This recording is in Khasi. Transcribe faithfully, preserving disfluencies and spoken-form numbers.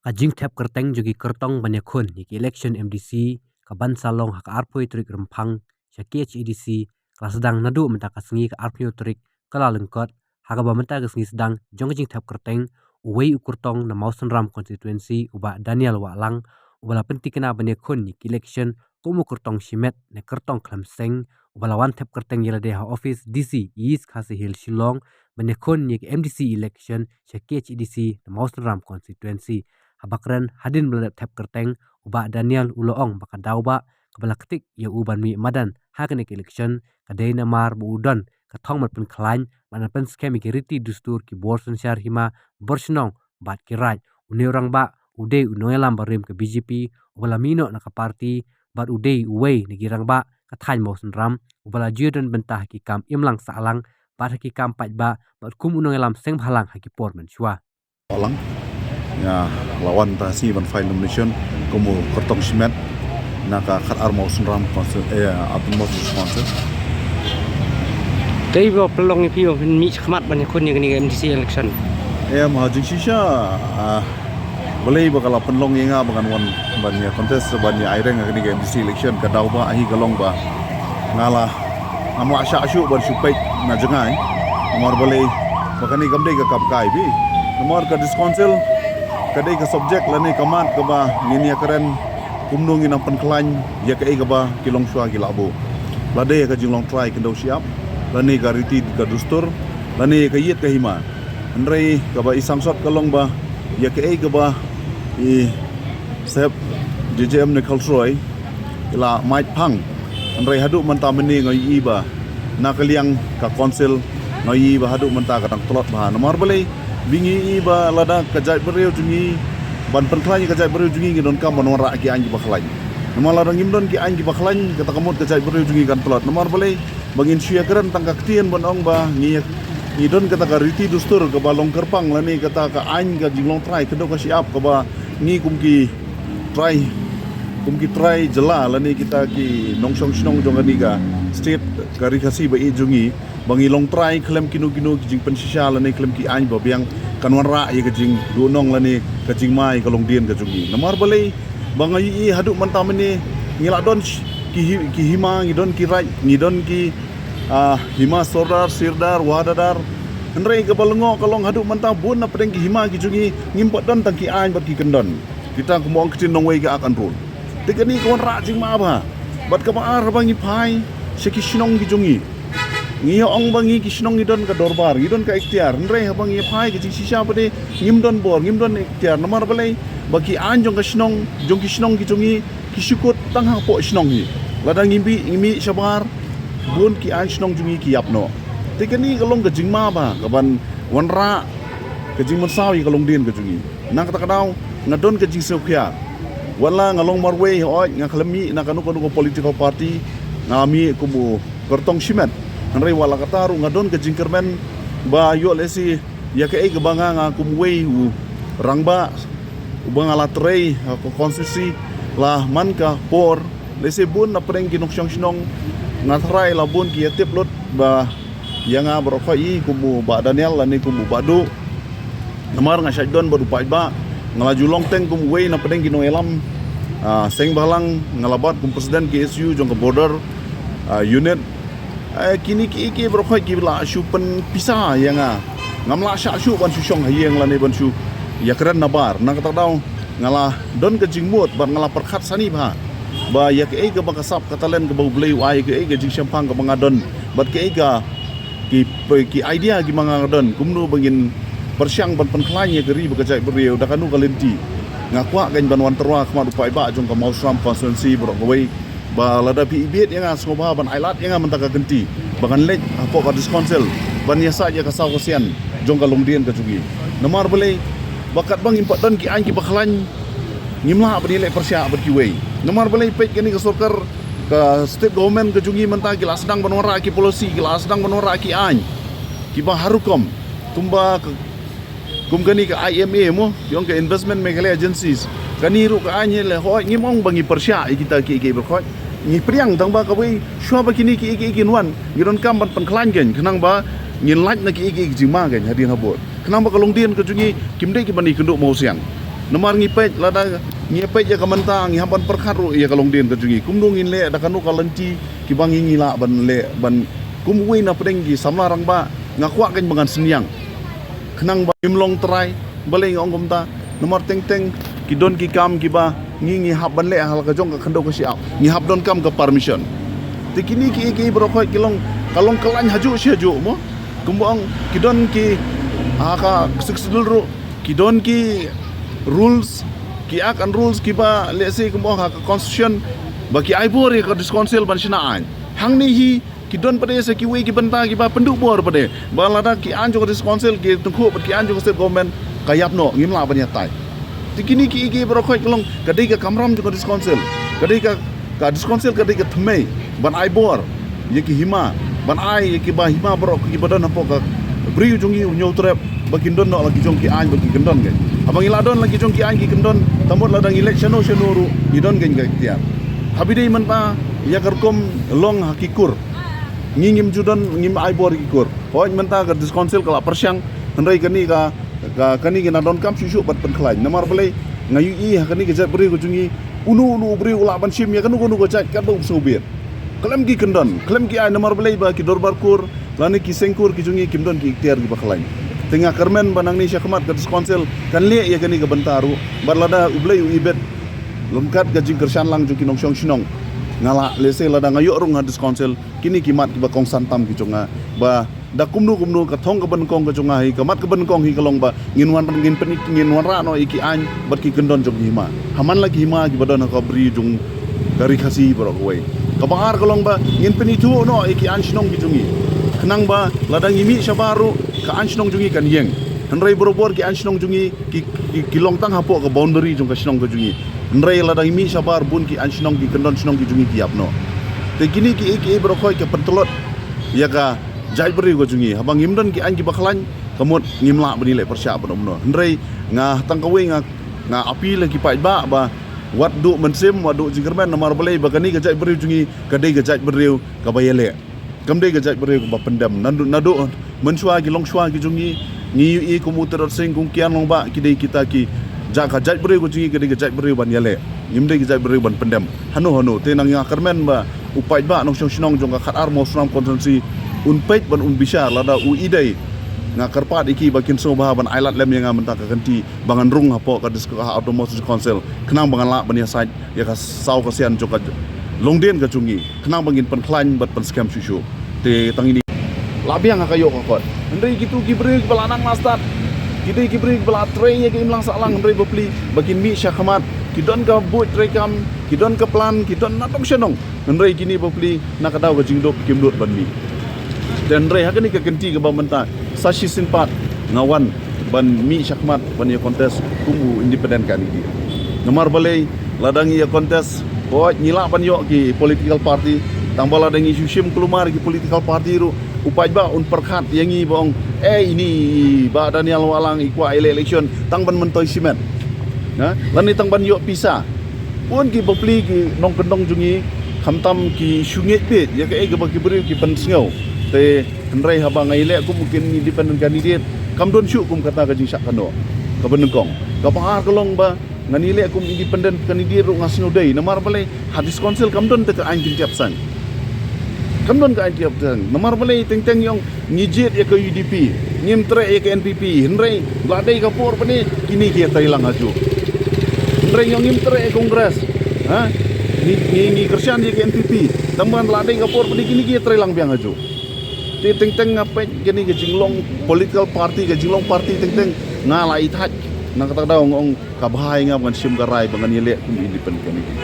Ka jingthep kyrteng jong ki kyrtong ban ïakhun ïa ki election M D C ka ban sa long ha ka arphew tarik Rymphang sha K H A D C ka la sdang naduh mynta ka sngi ka arphew tarik Kyllalyngkot, ha kaba mynta ka sngi sdang jong ka jingthep kyrteng uwei u kyrtong na Mawsynram constituency u Bah Daniel Wahlang, uba la pynthikna ban ïakhun ïa ki election kum u kyrtong shimet ne kyrtong khlem seng, uba la wan thep kyrteng ïa lade ha office D C East Khasi Hills Shillong ban ïakhun ïa ka M D C election sha K H A D C na Mawsynram constituency. Haba kren hadien ba la dep thep kyrteng, u Bah Daniel u la ong ba ka daw ba kaba la ktik ïa u ban mih madan ha kane ka election ka dei namar ba u don ka thong ban pynkhlaiñ bad ban pynskhem ïa ki riti dustur, ki bor synshar hima, bor shnong bad ki raid. Une u rangbah u dei u nongïalam barim ka B J P uba la mih noh na ka party bad u dei uwei na ki rangbah ka thaiñ Mawsynram uba la ju ïadon bynta ha ki kam imlang sahlang bad ha ki kam paidbah bad kum u nongïalam seng bhalang ha ki por mynshuwa. Wahlang. Nga la wan mynta ka sngi ban file nomination kum u kyrtong shimet na ka khatar Mawsynram Council, eh, Autonomous District Council. Te ba pynlong ïa phi ba phin mih shakhmat ban ïakhun ïa kane ka M D C election? Em, ha jingshisha, ah, balei ba ka la pynlong ïa nga ba ngan wan ban ïa contest ban ïa aireng ha kane ka M D C election? Ka daw ba hi ka long ba nga la ngam lah shah shuh ban shu peit na jngai. Namar balei ba kane kam dei ka kam kai bha. Namar ka District Council ka dei ka subject lane ka mat kaba ngin ïa kren kumno ngin nang pynkhlaiñ ïa kaei kaba ki longshuwa ki la buh. Lada ka jinglong trai khyndew shyiap, lane ka riti ka dustur, lane ka ïit ka hima. Hynrei kaba i sangsot ka long ba ïa kaei kaba i sep J J M ne Khalsroi i la mait phang. Hynrei haduh mynta mynne nga ïohi ba na ka liang ka council nga ïohi ba haduh mynta ka dang tlot bha. Namar balei? Ba ngi ïohi ba lada ka jaitbynriew jong ngi ban pynkhlaiñ ïa ka jaitbynriew jong ngi, ngi donkam ban wanrah ki aiñ kiba khlaiñ. Namar lada ngim don ki aiñ kiba khlaiñ, kata ka mut ka jaitbynriew jong ngi kan tlot. Namar balei? Ba ngin shu ïa kren tang ka ktien ban ong ba ngi, ngi don kata ka riti dustur kaba long kyrpang lane kata ka aiñ ka jinglong trai khyndew ka shyiap kaba ngi kum ki trai, kum ki trai jylla lane kita ki nongshong shnong jong kane ka state ka Ri Khasi ba ïeit jong ngi, ba ngi long trai khlem kino kino ki jingpynshisha lane khlem ki aiñ ba biang kan wanrah ïa ka jingduhnong lane ka jingma ïa ka longdien ka jong ngi. Namar balei? Ba nga ïohi haduh mynta mynne ngi la don sh-, ki hi-, ki hima, ngi don ki raid, ngi don ki, ah, hima sordar, sirdar, wahadadar. Hynrei kaba lyngngoh ka long haduh mynta bun na pdeng ki hima ki jong ngi ngim pat don tang ki aiñ bad ki kyndon. Kita kumba ong ktien nongwei ka ak unrule. Te kane ka wanrah jingma bha. Bad kaba ar, haba ngi phai sha ki shnong ki jong ngi, ngi ïa ong ba ngi ki shnong ngi don ka dorbar, ngi don ka iktiar. Hynrei haba ngi phai ka jingshisha pat de ngim don bor, ngim don iktiar. Namar balei? Ba ki aiñ jong ka shnong, jong ki shnong ki jong ngi ki shu kut tang hapoh shnong hi. Lada ngi mih, ngi mih shabar, bun ki aiñ shnong jong ngi ki ïap noh. Te kane ka long ka jingma bha kaban wanrah ka jingmynsaw ïa ka longdien ka jong ngi. Na kata ka daw nga don ka jingsngewkhia. Wat la nga long marwei, hooid, nga khlem mih na kano kano ka political party, nga mih kum u kyrtong shimet. Hynrei wat la katta ruh nga don ka jingkyrmen ba ïoh lehse ïa kaei kaba nga, nga kum uwei u rangbah uba nga la trei ha ka constituency la man ka por, lehse bun na pdeng ki nongshong shnong nga tharai la bun ki ïa tip lut ba ïa nga baroh khoit i kum u Bah Daniel lane kum u Bah Duh. Namar nga shait don bad u paidbah, nga la ju long teng kum uwei na pdeng ki nongïalam, ah, seng bhalang, nga la bat kum president K S U jong ka border, ah, unit. Eh, kine kiei kiei baroh khoit ki la shu pynpisa ïa nga. Ngam lah shah shuh ban shu shong ha ïing lane ban shu ïa kren nabar. Na kata ka daw nga la don ka jingmut bad nga la pyrkhat sani bha ba ïa kaei kaba ka sap ka talent kaba U Blei u ai, kaei ka jingshemphang kaba nga don bad kaei ka ki, ki idea kiba nga don kumno ba ngin pyrshang ban pynkhlaiñ ïa ka ri bad ka jaitbynriew da kano ka lynti. Nga kwah kein ban wan tyrwa ha khmat u paidbah jong ka Mawsynram constituency baroh kawei ba lada phi ibit ïa nga, sngewbha ban ailad ïa nga mynta ka kynti ba ngan leit hapoh ka District Council ban ïasaid ïa ka saw ka sian jong ka longdien ka jong ngi. Namar balei? Ba katba ngim pat don ki aiñ kiba khlaiñ ngim lah ban ïaleh pyrshah bad kiwei. Namar balei? Peit kane ka sorkar, ka state government ka jong ngi mynta ki la sdang ban wanrah ki policy, ki la sdang ban wanrah ki aiñ kiba har rukom, kumba ka, kum kane ka I M A mo, ki ong ka Investment Meghalaya Agencies. Kane ruh ka aiñ hi leh, hooid, ngim ong ba ngi pyrshah ïa kita kiei kiei baroh khoit. Ngi pdiang tang ba kawei shuwa ba kine kiei kiei kin wan, ngi donkam ban pynkhlaiñ kein khnang ba ngin lait na kiei kiei ki jingma kein hadien habud. Khnang ba ka longdien ka jong ngi kim dei ki ban ïakynduh mawsiang. Namar ngi peit lada ngi peit ïa ka mynta ngi hap ban pyrkhat ruh ïa ka longdien ka jong ngi. Kumno ngin leh da kano ka lynti kiba ngi ngi lah ban leh ban kum uwei na pdeng ki samla rangbah nga kwah kein ba ngan synñiang. Khnang ba ngim long trai, balei nga ong kumta? Namar teng teng ki don ki kam kiba ngi ngi hap ban leh ha la ka jong ka khyndew ka shyiap. Ngi hap donkam ka permission. Te kine ki ki baroh khoit ki long ka long ka lain hajuh shi hajuh mo. Kumba ong ki don ki ha ka Sixth Schedule ruh ki don ki rules, ki act and rules kiba lehse kumba ong ha ka constitution ba ki ai bor ïa ka District Council ban shna aiñ. Hangne hi ki don pat de sa kiwei ki bynta kiba pynduh bor pat de ba lada ki aiñ jong ka District Council ki tyngkhuh bad ki aiñ jong ka State Government ka ïap noh, ngim lah ban ïatai. Te kine ki ki baroh khoit ka long ka dei ka kamram jong ka District Council, ka dei ka ka District Council ka dei ka thymmei ban ai bor ïa ki hima, ban ai ïa kiba hima baroh kiba don hapoh ka bri jong ngi u Hynñiewtrep ba kin don noh la ki jong ki aiñ ba ki kyndon kein. Haba ngi la don la ki jong ki aiñ ki kyndon, ta mut lada ngi leit shano shano ruh ngi don kein ka iktiar. Haba dei mynta ïa ka rukom long ha ki kur, ngi ngim ju don, ngim ai bor ïa ki kur. Hooid mynta ka District Council ka la pyrshang, hynrei kane ka ka kane ka na donkam shuh shuh ban pynkhlaiñ. Namar balei? Nga ïohi ha kane ka jaitbynriew ka jong ngi, uno uno u briew u lah ban shim ïa kano kano ka jait katba u sngewbha. Khlem ki kyndon, khlem ki aiñ, namar balei? Ba ki dorbar kur lane ki seng kur ki jong ngi kim don ki iktiar kiba khlaiñ. Te nga kyrmen ba nangne shakhmat ka District Council kan leh ïa kane ka bynta ruh bad lada U Blei u ibit ryngkat ka jingkyrshan lang jong ki nongshong shnong, nga lah lehse lada nga ïoh rung ha District Council, kine ki mat kiba kongsan tam ki jong nga ba da kumno kumno ka thong kaba nyngkong ka jong nga hi, ka mat kaba nyngkong hi ka long ba ngin wan, ngin pyni, ngin wanrah noh ïa ki aiñ bad ki kyndon jong ki hima. Ha man la ki hima kiba don ha ka bri jong ka Ri Khasi baroh kawei. Kaba ar ka long ba ngin pynithuh noh ïa ki aiñ shnong ki jong ngi, khnang ba lada ngi mih shabar ruh ka aiñ shnong jong ngi kan ïeng. Hynrei barabor ki aiñ shnong jong ngi ki, ki, ki long tang hapoh ka boundary jong ka shnong ka jong ngi. Hynrei lada ngi mih shabar, bun ki aiñ shnong, ki kyndon shnong ki jong ngi ki ïap noh. Te kine ki, ki baroh khoit ka pyntlot ïa ka jaitbynriew ka jong ngi. Haba ngim don ki aiñ kiba khlaiñ, ka mut ngim lah ban ïaleh pyrshah ban ym noh. Hynrei nga tang kawei nga, nga appeal ha ki paidbah ba wat duh mynsiem, wat duh jingkyrmen, namar balei? Ba kane ka jaitbynriew jong ngi ka dei ka jaitbynriew kaba ïaleh. Kam dei ka jaitbynriew kaba pyndem. Naduh, naduh mynshuwa ki longshuwa ki jong ngi, ngi ïohi kum u Tirot Sing, kum u Kian Longbah, ki dei kita ki jaka jaitbynriew ka jong ngi, ka dei ka jaitbynriew ban ïaleh. Ngim dei ka jaitbynriew ban pyndem hano hano. Te nga kyrmen ba u paidbah nongshong shnong jong ka Khatar Mawsynram constituency un peit bad un bishar, lada u i dei, nga kyrpad ïa ki ba kin sngewbha ban ailad lem ïa nga mynta ka kynti ba ngan rung hapoh ka District, ha Autonomous District Council, khnang ba ngan lah ban ïasaid ïa ka saw ka sian jong ka longdien ka jong ngi, khnang ba ngin pynkhlaiñ bad pynskhem shuh shuh. Te tang ine, la biang ha ka ïoh ka kot. Hynrei kito ki briew kiba la nang la stad, ki dei ki briew kiba la trei ïa ka imlang sahlang, hynrei bapli ba kin mih shakhmat, ki don ka buit treikam, ki don ka plan, ki don na tong sha nong. Hynrei kine bapli na ka daw ka jingduk kim nud ban mih. Te hynrei ha kane ka kynti kaba mynta, sa shisien pat nga wan ban mih shakhmat ban ïa contest kum u independent candidate. Namar balei? Lada ngi ïa contest, hooid ngi lah ban ïoh ki political party, tang ba lada ngi shu shim kulmar ki political party ruh, u paidbah un pyrkhat ïa ngi ba ong, eh, ine i Bah Daniel Wahlang i kwah ïaleh election tang ban myntoi shimet. Na, lane tang ban ïoh pisa. Bun ki bapli ki nongkyndong jong ngi khamtam ki shu ngeit beit ïa kaei kaba ki briew ki pynsngew. Te hynrei haba nga ïaleh kum u independent candidate, kam don shuh kum kata ka jingshah kynnoh kaba nyngkong. Kaba ar ka long ba ngan ïaleh kum independent candidate ruh nga sngewdei. Namar balei? Ha District Council kam don te ka aiñ kin tiap saiñ. Kam don ka aiñ tiap saiñ. Namar balei? Teng teng ïong ngi jied ïa ka U D P, ngim treh ïa ka N P P, hynrei la dei ka por pat de kine ki ïatrei lang hajuh. Hynrei ïong ngim treh ïa ka Congress, ha? Ngi, ngi, ngi kyrshan ïa ka N P P, tang ban la dei ka por pat de kine ki ïatrei lang biang hajuh. Te teng teng nga peit kane ka jinglong political party, ka jinglong party teng teng nga la i thait. Na kata ka daw nga ong ka bha ïa nga ba ngan shim ka rai ba ngan ïaleh kum independent candidate.